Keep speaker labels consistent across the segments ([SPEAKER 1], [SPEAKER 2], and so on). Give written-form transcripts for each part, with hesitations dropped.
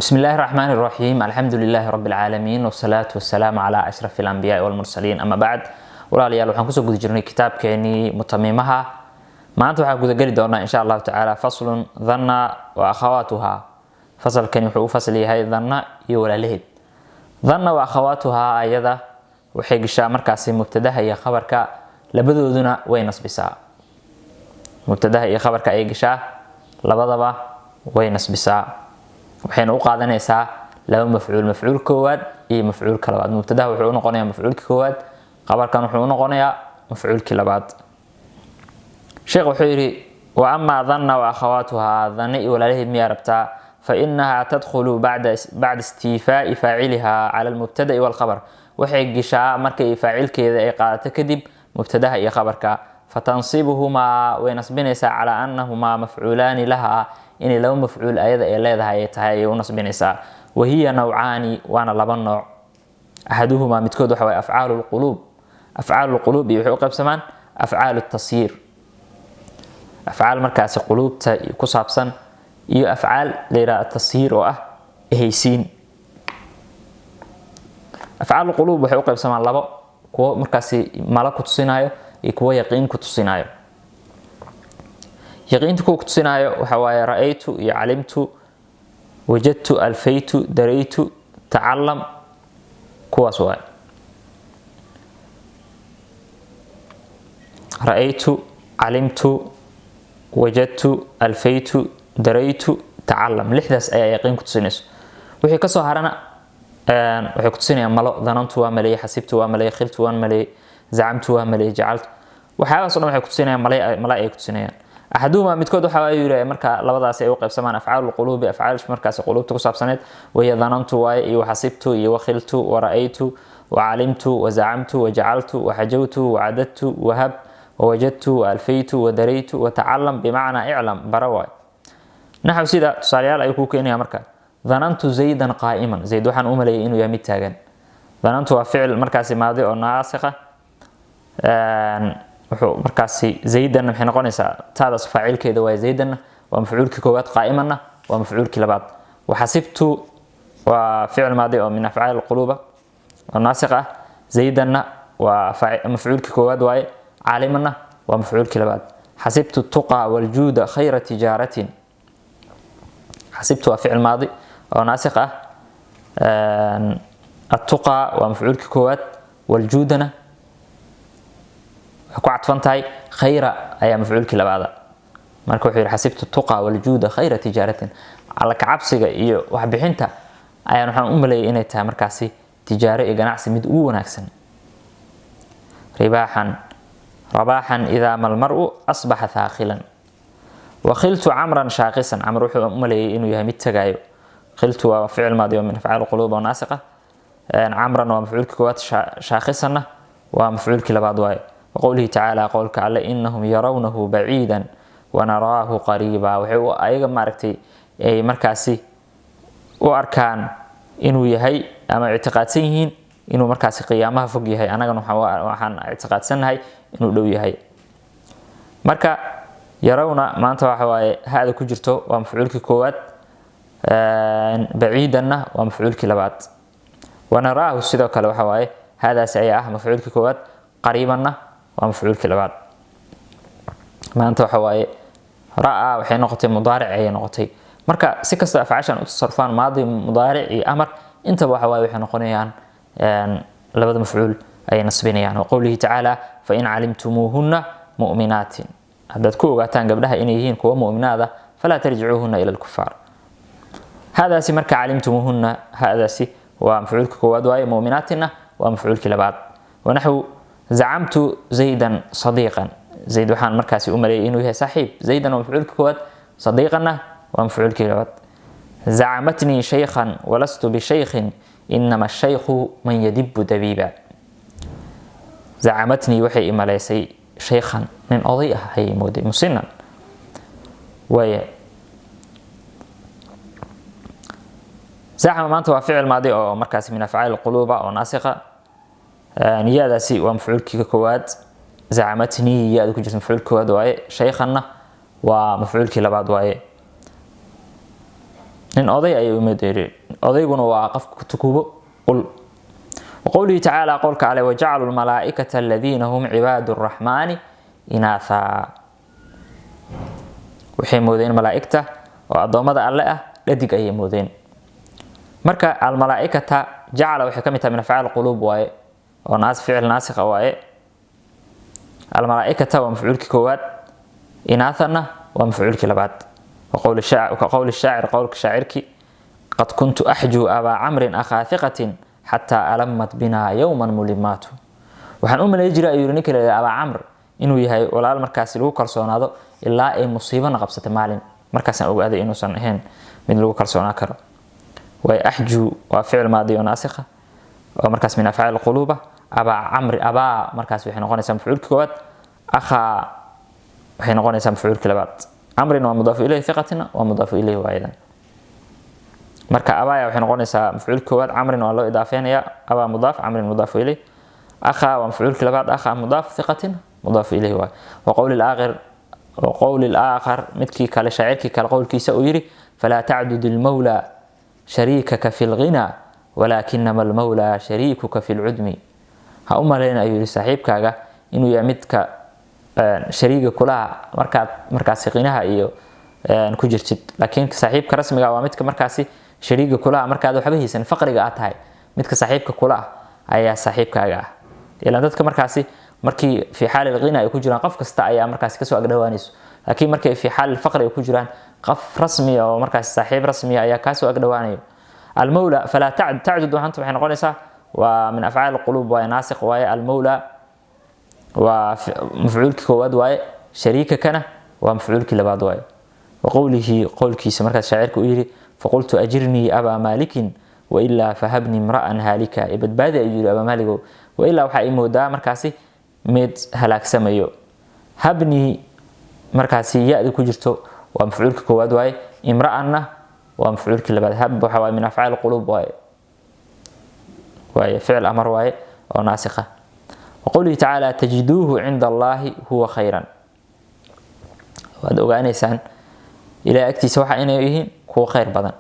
[SPEAKER 1] بسم الله الرحمن الرحيم، الحمد لله رب العالمين، والصلاة والسلام على أشرف الأنبياء والمرسلين، أما بعد. Walaalayaal, waxaan kusoo guda jirnay kitaabkeenii mutamimaha. Maanta waxaan gudageli doonaa, insha Allahu tacaala, faslun dhanna wa akhawaatuha. Fasalkani wuxuu u fasal yahay dhanna iyo walaalaheed. Dhanna wa akhawaatuhaa ayada waxay gashaa markaasi mubtadaha iyo khabarka, labadooduna way nasbisaa. Mubtadaha iyo khabarka ayay gashaa, labadaba way nasbisaa, waxayna u qaadanaysaa laba mafcuul, mafcuul koowaad iyo mafcuulka labaad. Mubtadaha wuxuu u noqonayaa mafcuulka koowaad, khabarkan wuxuu u noqonayaa mafcuulkii labaad. Sheekh wuxuu yidhi: wa amaa dhanna wa akhawaatuhaa, dhanna iyo walaalaheed miyaa rabtaa? Fa inahaa tadkhulu bacda istiifaa'i faaciliha cala almubtada'i walkhabar. Waxay gashaa markay faacilkeeda ay qaadato kadib mubtadaha iyo khabarka. Fatansibuhumaa, way nasbinaysaa, calaa annahumaa mafcuulaani lahaa, inay laba mafcuul ayada ay leedahay ay tahay ayay u nasbinaysaa. Wahiya nawcaani, waana laba nooc. Axaduhumaa, midkood, waxa waye afcaalu lquluub. Afcaalu lquluub iyo waxay u qaybsamaan afcaalu tasyiir, afcaal markaasi quluubta ku saabsan iyo afcaal la yidhaha tasyiir oo ah ehaysiin. Afcaal quluub waxay u qaybsamaan labo: kuwo markaasi mala ku tusinaayo iyo kuwo yaqiin ku tusinaayo. Yaqiinta kuwa ku tusinaayo waxa waaye ra'aytu iyo calimtu, wajadtu, alfaytu, daraytu, tacalam, kuwaas waaye. Ra'aytu, calimtu, wajadtu, alfaytu, daraytu, tacalam, lixdaas ayaa yaqiin ku tusinayso. Wixii kasoo harana waxay ku tusinayaan malo. Danantu waa maleeyey, xasibtu waa maleeyey, khiltu waan maleeyey, zacamtu waa maleeyey, jacaltu, waxyaabahaas o dhan waxay ku tusinayaan male, mala ay ku tusinayaan. Axaduhuma, midkood, waxa ayuu yidhi marka labadaasi ay u qaybsamaan afcaalu lquluubi, afcaal markaasi quluubta ku saabsaneed, wahiya danantu waaye iyo waxasibtu iyo wakhiltu wara'aytu wacalimtu wazacamtu wajacaltu waxajawtu wacadadtu wahab wawajadtu waalfaytu wadaraytu watacalam, bimacnaa iclam, bara waay. Naxw, sida tusaalayaal ayuu kuu keenaya. Marka dhanantu zaydan qaa'iman, zayd waxaan u maleeyay inuu yahay mid taagan. Dhanantu waa ficil markaasi maadi oo naasikha. Wuxuu markaasi zaydanna maxay noqonaysaa? Taadaas faacilkeeda waaye. Zaydanna waa mafcuulkii koowaad, qaa'imanna waa mafcuulkii labaad. Waxasibtu waa ficil maadi oo min afcaali quluuba oo naasikh ah. Zaydanna waa mafcuulkii koowaad waaye, caalimanna waa mafcuulkii labaad. Xasibtu tuqa waljuuda khayra tijaaratin. Xasibtu waa ficil maadi oo naasikh ah. Attuqa waa mafcuulkii koowaad, waljuudana waxay ku cadfan tahay, khayra ayaa mafcuulkii labaada. Marka wuxuu yidhi: xasibtu tuqa waljuuda khayra tijaaratin, alla kacabsiga iyo waxbixinta ayaan waxaan u maleeyay inay tahay markaasi tijaaro iyo ganacsi mid ugu wanaagsan. Ribaaxan rabaaxan idaa ma almaru asbaxa thaaqilan. Wakhiltu camran shaaqisan, camr wuxuu u maleeyay inuu yahay mid tagaayo. Khiltu waa ficil maadi oo min afcaal quluub oo naasiqa. Camran waa mafcuulkii koowaad, shaakhisanna waa mafcuulkii labaad waaye. Waqowlihi tacaala, qowlka alle, inahum yarawnahu baciidan wanaraahu qariiba, waxay ayaga maaragtay ay markaasi u arkaan inuu yahay ama ictiqaadsan yihiin inuu markaasi qiyaamaha fog yahay, annagana waxaan ictiqaadsannahay inuu dhow yahay. Marka yarawna maanta waxa waaye hada ku jirto waa mafcuulkii koowaad, baciidanna waa mafcuulkii labaad. Wanaraahu sidoo kale waxa waaye hadaasi ayaa ah mafcuulkii koowaad, qariibanna waa mafcuulkii labaad. Maanta waxa waaye ra'aa waxay noqotay mudaaric ayay noqotay. Marka si kasta afcaashan u tasarufaan, maadi, mudaaric iyo amar intaba, waxa waaye waxay noqonayaan labada mafcuul ayay nasbinayaan. Waqowlihi tacaala: fain calimtumuuhunna mu'minaatin, haddaad ku ogaataan gabdhaha inay yihiin kuwa mu'minaada, falaa tarjicuuhunna ila alkufaar. Hadaasi marka calimtumuuhunna, hadaasi waa mafcuulka koowaad waaye, mu'minaatinna waa mafcuulkii labaad. Wanaxwu zacamtu zaydan sadiiqan, zayd waxaan markaasi u maleeyay inuu yahay saaxiib. Zaydan waa mafcuulka koowaad, sadiiqanna waa mafcuulkii labaad. Zacamatnii shaykhan walastu bishaykhin, inama shaykhu man yadibu dabiiba. Zacamatnii, waxay imaleysay, shaykhan, nin oday ah ayay mooday, musinan waaya. Zacama maanta waa ficil maadi oo markaasi min afcaali quluuba oo naasikha. Ya-daasi waa mafcuulkii koowaad. Zacamatnii, ya-da ku jirta mafcuulkii koowaad waaye, shaykhanna waa mafcuulkii labaad waaye. Nin oday ayay u moodeen. Odayguna waa qofka ku tukubo ul. وقوله تعالى قولك عليه وجعلوا الملائكة الذين هم عباد الرحمن إناثا. Waxay moodeen malaa'igta oo addoommada Alle ah dhadig ayay moodeen. Marka almalaaikata jacala waxay ka mid tahay min afcaal quluub waaye, oo naas ficil naasikh waaye. Almalaaikata waa mafcuulkii koowaad, inaathanna waa mafcuulkii labaad. Qowli shaacir, qowlka shaacirkii: qad kuntu axjuu abaa camrin akhaa thiqatin xataa alamat binaa yowman mulimaatu. Waxaan u malay jiray, ayuu yiri, ninka la yidhahdo Abaa Camr inuu yahay walaal markaasi lagu kalsoonaado, ilaa ay musiibana qabsatay maalin. Markaasaan ogaaday inuusan ahayn mid lagu kalsoonaa karo. Way axjuu waa ficil maadi oo naasikha oo markaas min afcaal quluuba. Abaa Camri, abaa markaas waxay noqonaysaa mafcuulkii koowaad, akhaa waxay noqonaysaa mafcuulkii labaad, camrina waa mudaafu ilayhi, thiqatina waa mudaafu ilayhi waayadan. Marka abaaya waxay noqonaysaa mafcuulkii koowaad, camrina waa loo idaafeynayaa. Abaa mudaaf, camrin mudaafu ilayh, akhaa waa mafcuulkii labaad, akhaa mudaaf, thiqatina mudaafu ilayhi waay. Wa qowli alaakhir, wa qowli alaakhar, midkii kale, shaacirkii kale qowlkiisa uu yidhi: falaa tacdud ilmawlaa shariikaka fi lghinaa walaakinama almawlaa shariikuka fi lcudmi. Ha u malayn, ayuu yidhi, saaxiibkaaga inuu yahay midka shariiga kulaha markaad markaasi qinaha iyo ku jirtid, laakiin saaxiibka rasmiga waa midka markaasi shariiga kulaha markaad waxba haysan, faqriga aad tahay. Midka saaxiibka kula ah ayaa saaxiibkaaga ah. Ilaan dadka markaasi markii fi xaali lghina ay ku jiraan, qof kasta ayaa markaasi kasoo agdhowaanayso, laakiin markay fi xaali faqri ay ku jiraan, qof rasmi oo markaasi saaxiib rasmiya ayaa kaasoo agdhowaanayo. Almawla falaa tacdud waxanta waxay noqonaysaa waa min afcaal quluub waaye, naasikh waaye. Almawla waa mafcuulkii koowaad waaye, shariikakana waa mafcuulkii labaad waaye. Waqowlihi, qowlkiisa markaas shaacirka u yidhi: faqultu ajirnii abaa maalikin wailaa fahabni imra'an haalika. Badbaadi, ayuu yidhi, Abaa Maaligow, wailaa waxaa ii moodaa markaasi mid halaagsamayo. Habnii markaasi ya-da ku jirto waa mafcuulka koowaad waaye, imra'anna waa mafcuulkii labaad. Hab waxa waaye min afcaal quluub waaye, waaye ficil amar waaye oo naasikha. Waqowlihi tacaala tajiduuhu cinda Allaahi huwa khayran. Waad ogaanaysaan Ilaah agtiisa waxa inay yihiin kuwo khayr badan.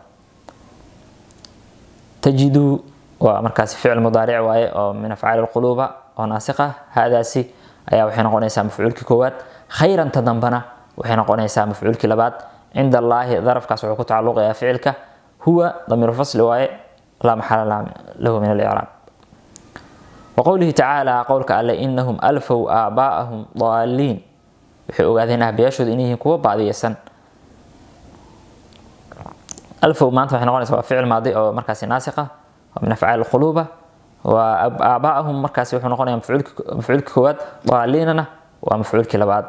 [SPEAKER 1] Tajiduu waa markaasi ficil mudaaric waaye oo min afcaali lquluuba oo naasikha. Haadaasi ayaa waxay noqonaysaa mafcuulkii koowaad, khayranta dambana waxay noqonaysaa mafcuulkii labaad. Cinda Allaahi darafkaas wuxuu ku tacalluqayaa ficilka. Huwa damiiru fasli waaye, laa maxala lahu min alicraab. Waqowlihi tacaala, qowlka Alle: inahum alfow aabaa'ahum daaliin. Waxay ogaadeen aabayaashooda inay yihiin kuwo baadiyeysan. Alfow maanta waxay noqonaysaa waa ficil maadi oo markaasi naasikh ah oo min afcaal quluuba. Waa aabaa'ahum markaasi wuxuu noqonayaa mafcuulkii koowaad, daaliinana waa mafcuulkii labaad.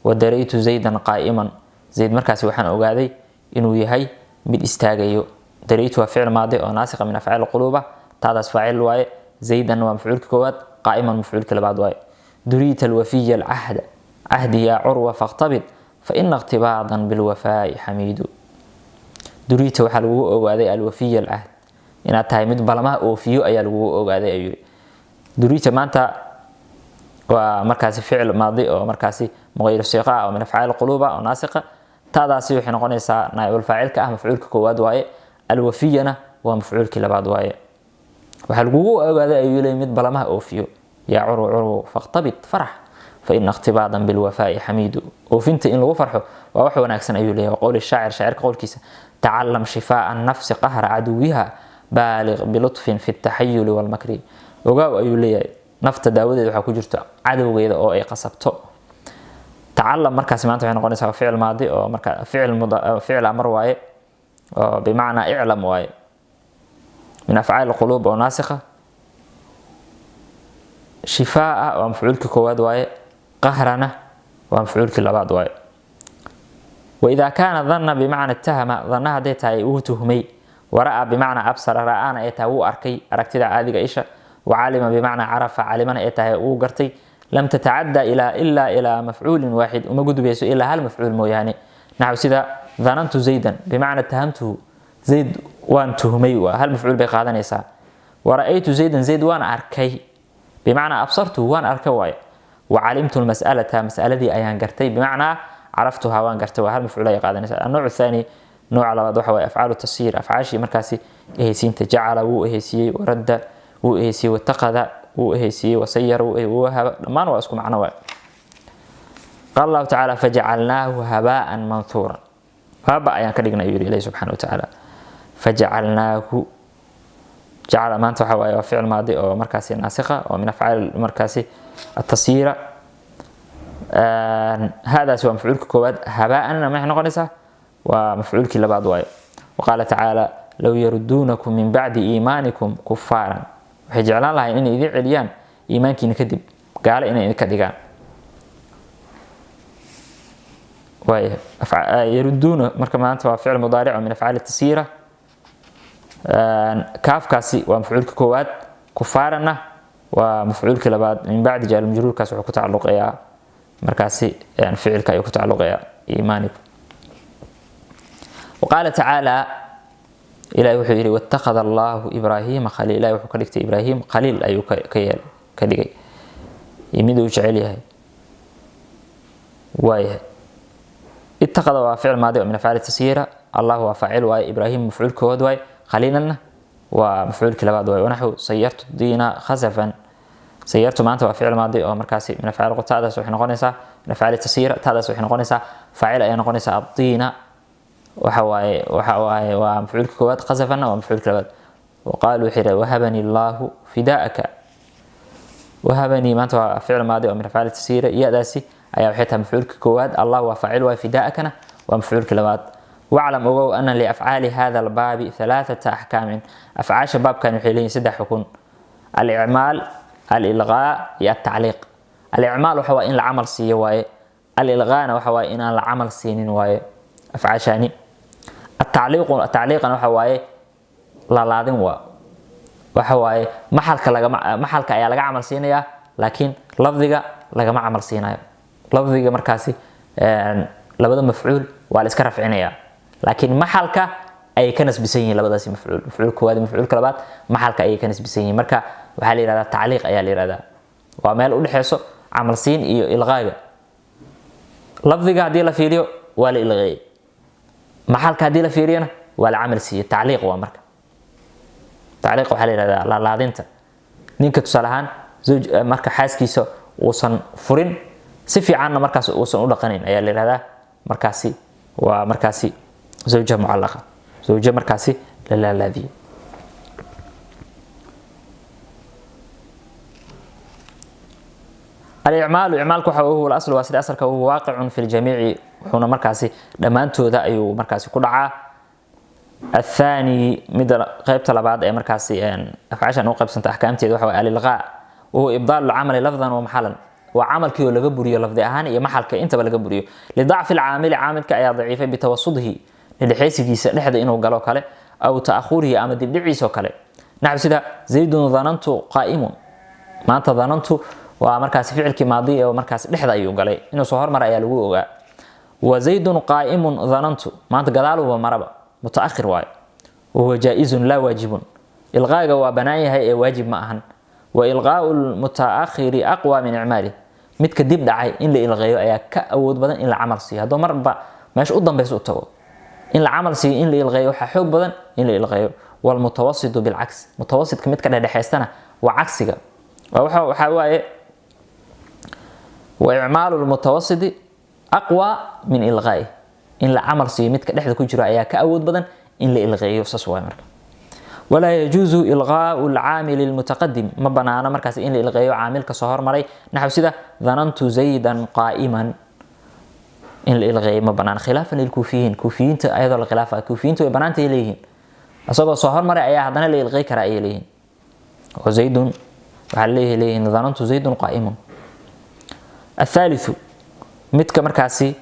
[SPEAKER 1] Wadaraytu Zaydan qaa'iman, Zayd markaasi waxaan ogaaday inuu yahay mid istaagayo. Daraytu waa ficil maadi oo naasikha min afcaal quluuba, taadaas faacil waaye, Zaydan waa mafcuulkii koowaad, qaa'iman mafcuulkii labaad waaye. Duriita alwafiya alcahda cahdi yaa Curwa fakhtabid faina iqtibaadan bilwafaa'i xamiidu. Duriita waxaa lagugu ogaaday alwafiya alcahd, inaad tahay mid balamaha oofiyo ayaa lagugu ogaaday, ayuu yidhi. Duriita maanta waa markaasi ficil maadi oo markaasi muqayir siiqa ah oo min afcaal quluuba oo naasikha. Taadaasi waxay noqonaysaa naa'ibul faacilka ah mafcuulka koowaad waaye, alwafiyana waa mafcuulkii labaad waaye. Waxaa lagugu ogaaday, ayuu leeyahay, mid balamaha oofiyo yaa Curwa. Curwo, fakhtabid, farax, faina iqtibaadan bilwafaa'i xamiidu. Oofinta in lagu farxo waa wax wanaagsan, ayuu leeyahay. Qowli shaacir, shaacirka qowlkiisa: tacalam shifaa'a nafsi qahra caduwiha baaliq bilutfin fi taxayuli walmakri. Ogaaw, ayuu leeyahay, nafta daawadeeda waxaa ku jirto cadowgeeda oo ay qasabto. Tacalam markaasi maanta waxay noqonaysaa ficil maadi oo marka ficil amar waaye oo bimacnaa iclam waaye, min afcaal quluub oo naasikha. Shifaa'a waa mafcuulkii koowaad waaye, qahrana waa mafcuulkii labaad waaye. Waidaa kaana dhanna bimacna itahama, dhanna hadday tahay wuu tuhmay, wara'a bimacnaa absara, ra'aana ay tahay wuu arkay, aragtida caadiga isha, wacalima bimacnaa carafa, calimana ay tahay wuu gartay, lam tatacadda ilaa ilaa mafcuulin waaxid, uma gudbayso ilaa hal mafcuul mooyaane. Naxw, sida dhanantu Zaydan bimacna itahamtuhu, Zayd waan tuhmay, waa hal mafcuul bay qaadanaysaa. Wara'aytu Zaydan, Zayd waan arkay, bimacnaa absartuhu, waan arkay waaye. Wacalimtu lmas'alata, mas'aladii ayaan gartay, bimacnaa caraftuhaa, waan gartay, waa hal mafcuul ay qaadanaysaa. Annooc athaani Nooca labaad waxa waaye afcaalu tasyiir, afcaashii markaasi ehaysiinta. Jacala wuu ehaysiiyey, waradda wuu ehaysiiyey, wataqada wuu ehaysiiyey, wasayara wuu wahaba, dhammaan waa isku macno waay. Qaala Allahu tacaala: fajacalnaahu habaa'an manhuuran, baaba ayaan ka dhignay, yiri Ilahi subxaana wa tacaala. Fajacalnaahu, jacala maanta waxa waaye waa ficil maadi oo markaasi naasikha oo min afcaal markaasi atasyiira. Haadaasi waa mafcuulka koowaad, habaa'anna maxay noqonaysaa? Waa mafcuulkii labaad waaye. Waqaala tacaala: low yaruduunakum min bacdi iimaanikum kufaaran, waxay jeclaan lahayn inay idin celiyaan iimaankiina kadib gaale inay idinka dhigaan. Yaruduuna marka maanta waa ficil mudaaric oo min afcaali tasyiira. Kaafkaasi waa mafcuulka koowaad, kufaaranna waa mafcuulkii labaad. Min bacdi jaal majruurkaas wuxuu ku tacalluqayaa markaasi ficilka ayuu ku tacalluqayaa iimaanikum. Waqaala tacaala, Ilahi wuxuu yidhi: wattakhada Allahu Ibraahiima khaliil, Ilahi wuxuu ka dhigtay Ibraahim khaliil ayuu ka yeelay, ka dhigay iyo mid uu jecel yahay. Waayahay, ittakhada waa ficil maadi oo min afcaali tasyiira. Allahu waa faacil waaye, Ibraahim mafcuul koowaad waaye, khaliilanna waa mafcuulkii labaad waaye. Wanaxu sayartu diina khasafan. Sayartu maanta waa ficil maadi oo markaasi min afcaali qutaadaas waxay noqonaysaa min afcaali tasyiira, taadaas waxay noqonaysaa faacil ayay noqonaysaa. Addiina waxa waaye waa mafcuulka koowaad, khasafanna waa mafcuulka labaad. Waqaalu wuxuu yidhi: wahabani Allaahu fidaaka. Wahabanii maanta waa ficil maadi oo min afcaali tasyiira, ya-daasi ayaa waxay tahay mafcuulka koowaad, Allah waa faacil waay, fidaakana waa mafcuulka labaad. Waclam, ogow, ana liafcaali hada albaabi halaathata axkaamin, afcaasha baabkan waxay leeyihin saddex xukun: alicmaal, alilqaa iyo altacliiq. Alicmaal waxa waaye in la camal siiyo waaye, alilqaana waxa waaye inaan la camal siinin waaye afcaashani, atacliiqu tacliiqana waxa waaye lalaadin waa, waxa waaye maxalka lagama, maxalka ayaa laga camal siinayaa, laakiin lafdiga lagama camal siinayo. Lafdiga markaasi labada mafcuul waa la iska rafcinayaa, laakiin maxalka ayay ka nasbisan yihiin labadaasi mafcuul, mafcuul koowaad iyo mafcuulka labaad maxalka ayay ka nasbisan yihiin. Marka waxaa la yihahdaa tacliiq ayaa la yihahdaa, waa meel u dhexeyso camal siin iyo ilqaaga. Lafdiga haddii la fiiriyo waa la ilqeeyey, maxalka haddii la fiiriyona waa la camal siiyey. Tacliiq waa marka, tacliiq waxaa la yihahdaa laalaadinta. Ninka tusaale ahaan zawj marka xaaskiisa uusan furin, si fiicanna markaas uusan u dhaqanayn ayaa la yihahdaa markaasi waa markaasi zawja mucallaqa, zawjo markaasi la laalaadiyey. Alicmaalu, icmaalku waxa huwa alaslu, waa sida asalka, huwa waaqicun fi ljamiici, wuxuuna markaasi dhammaantooda ayuu markaasi ku dhacaa. Athaani, midda qaybta labaad ee markaasi afcaashan u qaybsanta axkaamteeda waxa waye alilqaa, wahuwa ibdaalu lcamali lafdan wa maxalan, waa camalkii oo laga buriyo lafdi ahaan iyo maxalka intaba laga buriyo. Lidacfi alcaamili, caamilka ayaa daciifay, bitawasudihi, dhexeysigiisa dhexda inuu galo kale, aw ta'khurihi, ama dibdhiciisa oo kale. Naxw, sida zaydun dhanantu qaa'imun. Maanta dhanantu waa markaasi ficilkii maadi oo markaas dhexda ayuu galay, inuu soo hormara ayaa lagu ogaa. Wa zaydun qaa'imun dhanantu, maanta gadaaluba maraba, mutaakhir waayo. Wahuwa jaa-izun laa waajibun, ilqaaga waa banaan yahay ee waajib ma ahan. Wa ilqaau lmutaakhiri aqwa min icmaalih, midka dib dhacay in la ilqeeyo ayaa ka awood badan in la camal siiyo. Hadduu marba meesha u dambaysa u tago, in la camal siiyo in la ilqeeyo waxaa xoog badan in la ilqeeyo. Walmutawasitu bilcaks, mutawasitka midka dhexdhexaystana waa cagsiga, waxaa waaye wa icmaalu lmutawasiti aqwa min ilqaa'i, in la camal siiyo midka dhexda ku jiro ayaa ka awood badan in la ilqeeyo. Saas waay marka. Walaa yajuusu ilqaau alcaamili almutaqadim, ma banaano markaas in la ilqeeyo caamilka soo hormaray. Naxw, sida dhanantu zaydan qaa'iman, in la ilqeeyo ma banaano, khilaafan lilkuufiyiin, kuufiyiinta ayadoo la khilaafa. Kuufiyiinta way banaantay leeyihiin, isagoo soo hormaray ayaa haddana la ilqey karaa ayay leeyihiin, oo zaydun waxaa leeyahay leeyihiin dhanantu zaydun qaa'imun. Athaalithu, midka markaasi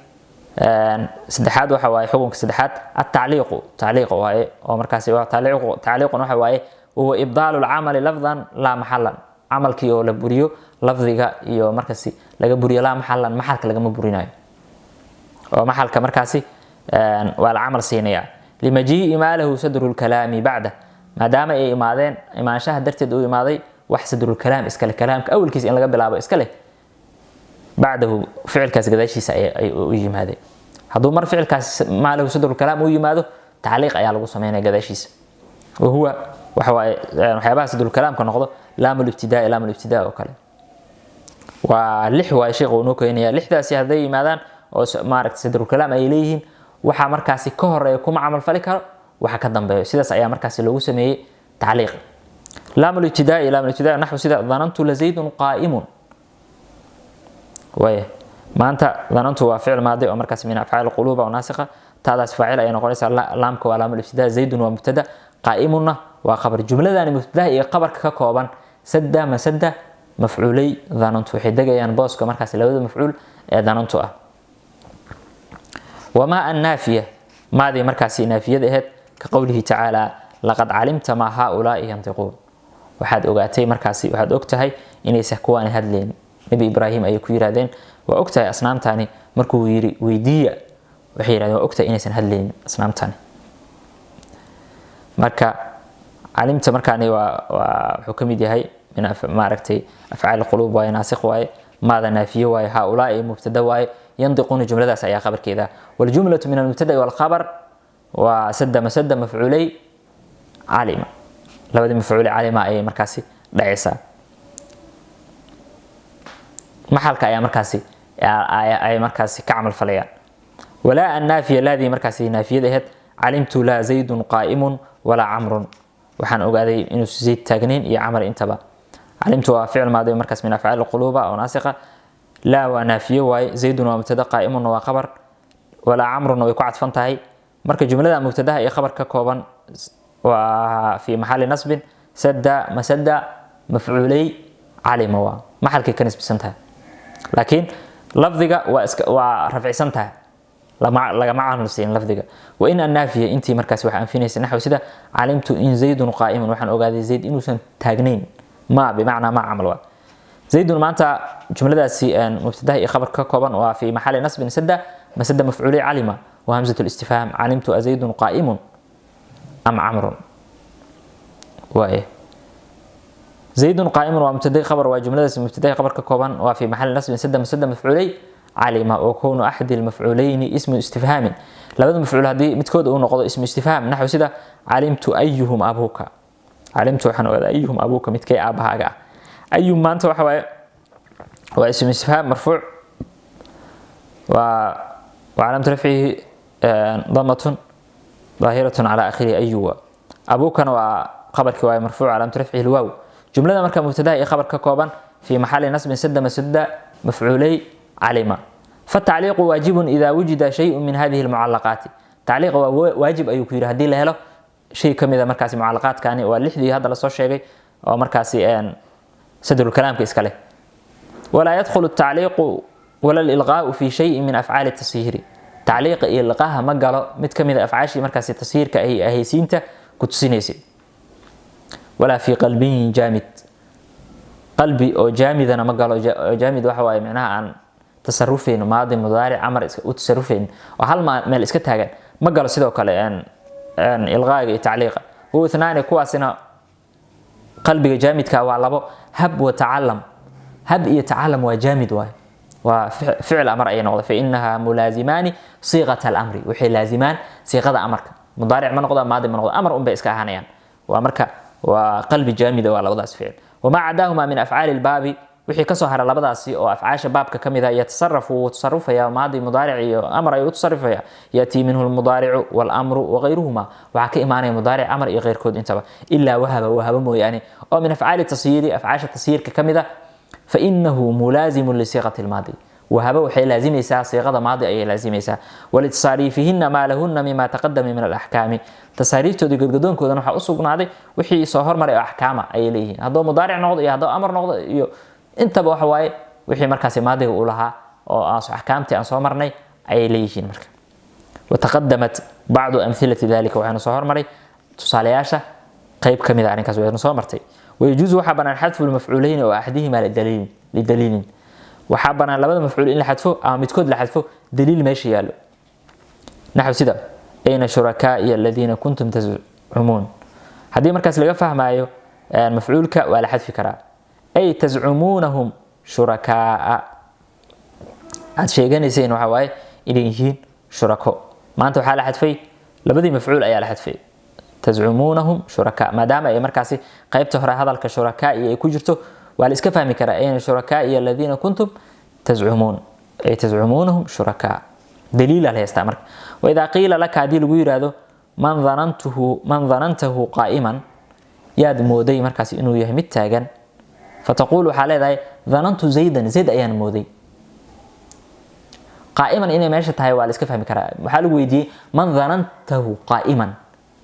[SPEAKER 1] saddexaad waxa waaye, xukunka saddexaad altacliiqu, tacliiq waaye oo markaasi waa tacliiqu. Tacliiqun waxa waaye wahuwa ibdaalu lcamali lafdan laa maxalan, camalkii oo la buriyo lafdiga iyo markaasi laga buriyo, laa maxalan, maxalka lagama burinayo, oo maxalka markaasi waa la camal siinayaa. Limajii'i maa lahu sadru lkalaami bacda, maadaama ay imaadeen imaanshaha darteed uu imaaday wax sadrulkalaam iskale, kalaamka awalkiisa in laga bilaabo iska leh, bacdahu, ficilkaas gadaashiisa ay u yimaadeen. Hadduu mar ficilkaas maa lahu sadrulkalaam uu yimaado, tacliiq ayaa lagu sameynaya gadaashiisa. Wahuwa waxa waaye waxyaabaha sadrulkalaamka noqdo laamulibtidaa, laamulibtidaa oo kale waa lix waaye. Sheekhu uu noo keenaya lixdaasi hadday yimaadaan oo maaragtay sadrulkalaam ay leeyihiin, waxaa markaasi ka horeeya kuma camal fali karo waxa ka dambeeyo. Sidaas ayaa markaasi loogu sameeyey tacliiq. Laamulibtidaa, laamulibtidaa, naxwu sida dhanantu la zaydun qaa'imun. Waaya, maanta dhanantu waa ficil maadi oo markaas min afcaal quluuba oo naasiqa. Taadaas faacil ayay noqonaysaa, laamka waa laamul ibtidaa, zaydun waa mubtada, qaa'imunna waa khabar. Jumladani mubtadaha iyo khabarka ka kooban sadda masada mafcuulay dhanantu, waxay degayaan booska markaas labada mafcuul ee dhanantu ah. Wamaa annaafiya, maadii markaasi naafiyada ahayd, ka qowlihi tacaala laqad calimta maa haaulaai yantiquun. Waxaad ogaatay markaasi, waxaad og tahay inaysa kuwaani hadleen. Nebi Ibraahim ayay ku yiraahdeen waa ogtahay asnaamtani. Markuu yiri weydiiya, waxay yirahdeen waa ogtahay inaysan hadlaynin asnaamtani. Marka calimta markaani waa wuxuu ka mid yahay min maaragtay afcaal quluub waaye, naasikh waaye, maada naafiye waaye, haaulaai mubtada waaye, yandiquuna jumladaas ayaa khabarkeeda. Waljumlatu min almubtada walkhabar waa sada masada mafcuulay calima, labadii mafcuulay calima ayay markaasi dhacaysaa. Maxalka ayaa markaasi ay markaasi ka camal falayaan. Walaa annaafiya, laadii markaasi naafiyada ahayd, calimtu laa zaydun qaa'imun walaa camrun. Waxaan ogaaday inuu zayd taagnayn iyo camar intaba. Calimtu waa ficil maadi markaas min afcaal quluuba oo naasiqa. Laa waa naafiye waaye, zaydun waa mubtada, qaa'imunna waa khabar, walaa camrunna way ku cadfan tahay. Marka jumlada mubtadaha iyo khabar ka kooban waa fi maxali nasbin sada masada mafcuulay calima, waa maxalkay ka nisbisan tahay, laakiin lafdiga waa iska waa rafcisan tahay, lagama camalsiin lafdiga. Wa in annaafiya, intii markaas wax anfinaysa, naxw sida calimtu in zaydun qaa'imun. Waxaan ogaaday zayd inuusan taagnayn. Ma bimacnaa ma camal waa zaydun. Maanta jumladaasi mubtadaha iyo khabar ka kooban waa fi maxali nasbin sada masada mafcuuli calima wa hamzatu listifhaam. Calimtu azaydun qaa'imun am camrun? Waaye zaydun qaa'imun waa mubtada khabar, waa jumladaasi mubtadaha khabar ka kooban waa fi maxali nasbin sada masada mafcuulay calima. Wa kownu axadi almafcuulayni ismu istifhaamin, labada mafcuul haddii midkood uu noqdo ismu istifhaam, naxw sida calimtu ayuhum abuuka. Calimtu waxaan ogaaday ayuhum abuuka, midkay aabahaaga ah. Ayum maanta waxa waaye waa ismu istifhaam marfuuc, waa وcalaamatu rafcihi damatun daahiratun calaa akhirihi. Ayuwa abuukana waa khabarkii waaye marfuuc, calaamatu rafcihi lwaaw. Jumlada marka mubtadaha iyo khabar ka kooban fi maxali nasbin sada masada mafcuulay calima. فالتعليق واجب إذا وجد شيء من هذه المعلقات. تعليق واجب ayuu ku yiri haddii la helo shay ka mid a markaasi mucalaqaadkani, waa lixdii hadda lasoo sheegay oo markaasi sadrulkalaamka iska leh. ولا يدخل التعليق ولا الإلغاء في شيء من أفعال التصهير. tacliiqa iyo ilqaaha ma galo mid ka mid a afcaashii markaasi tashiirka ay ahaysiinta ku tusinaysay. Walaa fi qalbiyin jaamid, qalbi oo jaamidana ma galo. Jaamid waxa waaye micnaha aan tasarufayn, maadi mudaaric amar u tasarufayn oo hal meel iska taagan ma galo. Sidoo kale ilqaaga iyo tacliiqa huwa ithnaani, kuwaasina qalbiga jaamidka waa labo, hab wa tacalam. Hab iyo tacalam waa jaamid waaye, waa ficil amar ayay noqda. Fainaha mulaazimaani siiqata alamri, waxay laazimaan siiqada amarka. Mudaaric ma noqda, maadi ma noqdo, amar unbay iska ahaanayaan. Waa marka waa qalbi jaamida waa labadaas ficil. Wamaa cadaahuma min afcaali lbaabi, wixii kasoo hara labadaasi oo afcaasha baabka ka mid ah, yatasarafu, wuu tasarufaya, maadi mudaaric iyo amar ayuu u tasarufaya. Yatii minhu lmudaaricu walamru wagayruhuma, waxaa ka imaanaya mudaaric, amar iyo keyrkood intaba. Ilaa wahaba, wahaba mooyaane oo min afcaali tasyiiri, afcaasha tasyiirka ka mid ah, fainahu mulaazimu lisiiqati lmaadi. Wahaba waxay laazimaysaa siiqada maadi ayay laazimaysaa. Walitasaariifihina maa lahuna mima taqadama min alaxkaami, tasaariiftoodii godgodoonkoodana waxaa u sugnaaday wixii soo hormaray oo axkaama ayay leeyihiin. Hadduu mudaaric noqdo iyo hadduu amar noqdo iyo intaba waxa waaye wixii markaasi maadiga uu lahaa oo axkaamtii aan soo marnay ayay leeyihiin. Marka wataqadamat bacdu amhilati dalika, waxaynu soo hormaray tusaalayaasha qayb ka mid a arrinkaas waynu soo martay. Wayajuusu waxaa banaan xadfu lmafcuuleyni oo axadihima lidaliilin. Waxaa banaan labada mafcuul in la xadfo ama midkood la xadfo daliil meesha yaallo, naxw sida ayna shurakaa'iya aladiina kuntum tazcumuun. Haddii markaas laga fahmaayo mafcuulka waa la xadfi karaa, ay tazcumuunahum shurakaaa, aad sheeganayseen waxa waaye inay yihiin Shurako maanta waxaa la xadfay labadii mafcuul ayaa la xadfay. Tazcumuunahum shurakaa, maadaama ay markaasi qaybta hore hadalka shurakaa ay ku jirto, waa la iska fahmi karaa ayna shurakaai aladiina kuntum tazcumuun, ay tazcumuunahum shurakaa. Daliila la haystaa marka. Waidaa qiila laka, haddii lagu yiraahdo man dhanantahu qaa'iman, yaad mooday markaasi inuu yahay mid taagan, fataquul, waxaa leedahay dhanantu zaydan, zayd ayaan mooday. Qaa'iman inay meesha tahay waa la iska fahmi karaa. Waxaa lagu weydiiyey man dhanantahu qaa'iman,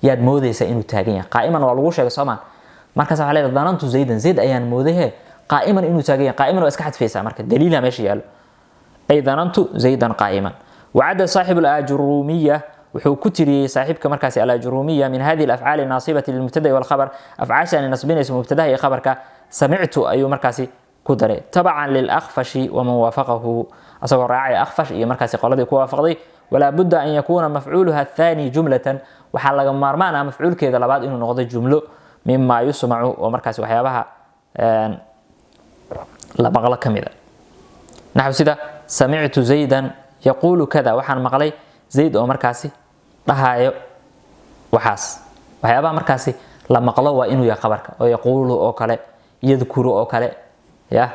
[SPEAKER 1] yaad moodaysaa inuu taagan yahay. Qaa'iman waa lagu sheegay, soomaan? Markaas waxaa leedahay dhanantu zaydan, zayd ayaan mooday he qaa'iman, inuu taagan yahay. Qaa'iman waa iska xadfaysaa marka, daliila meesha yaalo, ay dhanantu zaydan qaa'iman. Wacadda saaxibu alaajuruumiya, wuxuu ku tiriyey saaxiibka markaasi alaajuruumiya, min hadihi alafcaali naasibati lilmubtada'i walkhabar, afcaasha ay nasbinayso mubtadaha iyo khabarka, samictu ayuu markaasi ku daray, tabacan lilakfashi waman waafaqahu, asagoo raacaya akfash iyo markaasi qoladii ku waafaqday. Walaa budda an yakuuna mafcuuluha athaani jumlatan, waxaa laga maarmaan ah mafcuulkeeda labaad inuu noqdo jumlo, mima yusmacu, oo markaasi waxyaabaha la maqlo ka mida, naxw sida samictu zaydan yaquulu kada, waxaan maqlay zayd oo markaasi dhahaayo waxaas. Waxyaabaha markaasi la maqlo waa inuu yahay khabarka, oo yaquulu oo kale, yadkuru oo kale, ya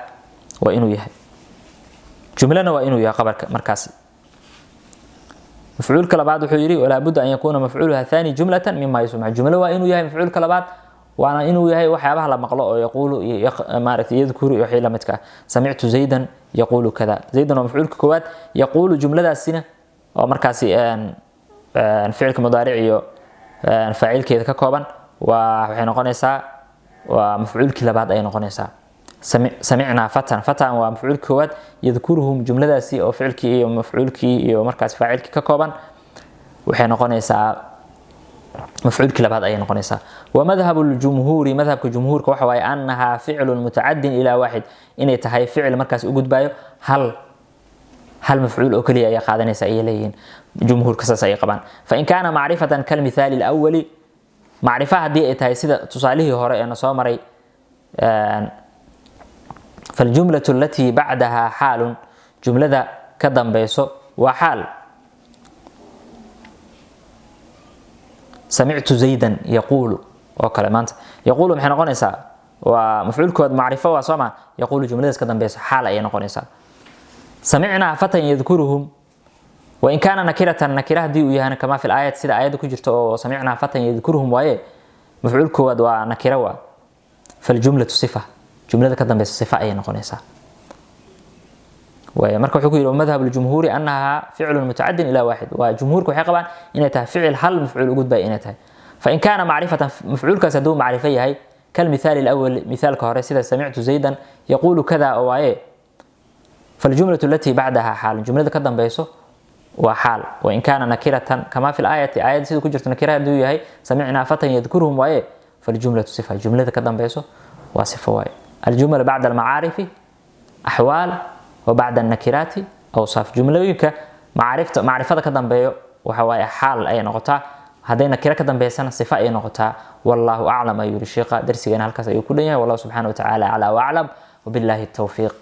[SPEAKER 1] waa inuu yahay jumlana, waa inuu yahay khabarka markaasi. Mafcuulka labaad wuxuu yidhi walaa budda an yakuuna mafcuuluha thani jumlatan mima yusmac, jumlo waa inuu yahay mafcuulka labaad, waana inuu yahay waxyaabaha la maqlo oo yaquulu iyo maaragtay yadkuru iyo wixii la midka ah. Samictu zaydan yaquulu kada, zaydan waa mafcuulka koowaad, yaquulu jumladaasina oo markaasi ficilka mudaaric iyo faacilkeeda ka kooban waa waxay noqonaysaa, waa mafcuulkii labaad ayay noqonaysaa. Samicnaa fatan, fatan waa mafcuulkii koowaad, yadkuruhum jumladaasi oo ficilkii iyo mafcuulkii iyo markaas faacilkii ka kooban waxay noqonaysaa mafcuulkii labaad ayay noqonaysaa. Wamadhabu ljumhuuri, madhabka jumhuurka waxa waaye annahaa ficlun mutacadin ilaa waaxid, inay tahay ficil markaas u gudbayo hal mafcuul oo keliya ayaa qaadanaysa ayay leeyihiin jumhuurka, saas ayay qabaan. Fain kaana macrifatan kalmithaali alawali, macrifa haddii ay tahay sida tusaalihii hore ee na soo maray, faljumlatu alatii bacdaha xaalun, jumlada ka dambeyso waa xaal. Samictu zaydan yaquulu oo kale, maanta yaquulu maxay noqonaysaa? Waa mafcuulkood, macrifo waa sooma? Yaquulu jumladaas ka dambeyso xaal ayay noqonaysaa. Samicnaa fatan yadkuruhum, wain kaana nakiratan, nakira haddii uu yahana, kamaa fi laayat, sida aayadda ku jirta oo samicnaa fatan yadkuruhum waaye, mafcuul koowaad waa nakira, waa faljumlatu sifa, jumlada ka dambeysa sifa ayay noqonaysaa. Waaya marka wuxuu ku yidhi madhab ljumhuuri annahaa ficlun mutacadin ilaa waaxid, waa jumhuurka waxay qabaan inay tahay ficil hal mafcuul u gudbaya inay tahay. Fain kaana macrifatan, mafcuulkaas hadduu macrifo yahay, kalmithaali alawal, mithaalka hore sida samictu zaydan yaquulu kada oo waaye, faljumlatu alatii bacdaha xaalun, jumlada ka dambeyso waa xaal. Wain kaana nakiratan kamaa fi laayati, aayadda sida ku jirto nakira hadduu yahay, samicnaa fatan yadkuruhum waaye, faljumlatu sifa, jumlada ka dambeyso waa sifo waaye. Aljumla bacda almacaarifi axwaal wa bacda annakiraati awsaaf. Jumlooyinka macaarifta macrifada ka dambeeyo waxa waaye xaal ayay noqotaa, hadday nakiro ka dambeysana sifa ayay noqotaa. Wallaahu aclam ayuu yidhi sheekha. Darsigeena halkaas ayuu ku dhan yahay. Wallahu subxaana wa tacaala aclaa wa aclam, wabilaahi towfiiq.